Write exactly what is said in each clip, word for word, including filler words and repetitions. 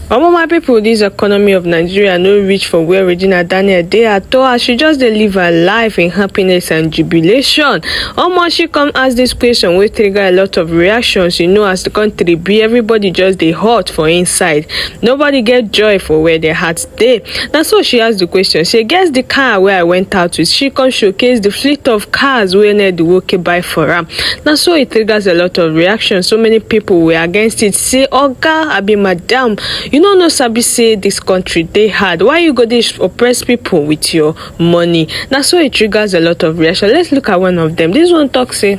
Omo, my people, this economy of Nigeria no reach for where Regina Daniel dey at all, as she just dey live her life in happiness and jubilation. Omo, she come ask this question wey trigger a lot of reactions. You know, as the country be, everybody just dey hot for inside. Nobody get joy for where their heart dey. Na so she ask the question, say, "Guess the car where I went out with?" She come showcase the fleet of cars wey Ned Iwoke buy for am. Na so it triggers a lot of reactions. So many people were against it, say, "Oga, abi madam, you no know sabi say this country dey hard. Why you go dey sh-, oppress people with your money?" Na so it triggers a lot of reaction. Let's look at one of them. This one talk say,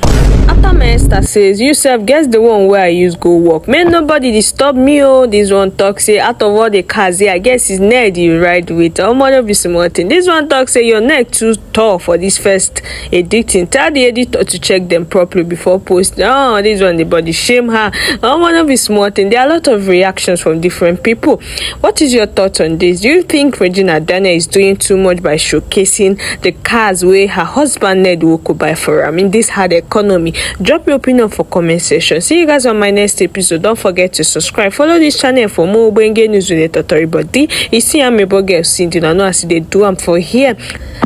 after my Esther says, "You sef, guess the one where I use go work. Make nobody disturb me, oh." This one talk say, "Out of all the cars here, I guess it's Ned you ride with. Omo, no be small thing." This one talk say, "Your neck too tall for this first editing. Tell the editor to check them properly before posting." Oh, this one, the body shame her. Omo, no be small thing. There are a lot of reactions from different people. What is your thought on this? Do you think Regina Daniel is doing too much by showcasing the cars wey her husband Ned Iwoke buy for am in this hard economy? Drop your opinion for comment section. See you guys on my next episode. Don't forget to subscribe. Follow this channel for more ogbonge news with the totori body. You see, I'm a boy girl, Cindy. I know as they do am for here.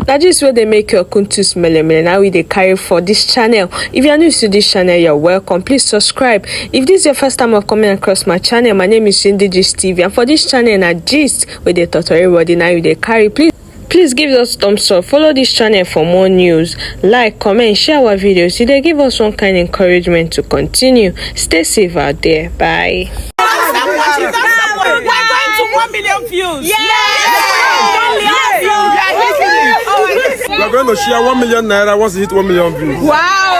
Now, this way they make your kuntu smell, and now we dey carry for this channel. If you are new to this channel, you're welcome. Please subscribe. If this is your first time of coming across my channel, my name is Cindy Gist T V, and for this channel, na gist wey dey totori body, now you dey carry. Please, please give us thumbs up. Follow this channel for more news. Like, comment, share our videos. It dey give us one kind encouragement to continue. Stay safe out there. Bye. We're going to one million views. Yes. We are going to share one million naira once we hit one million views. Wow.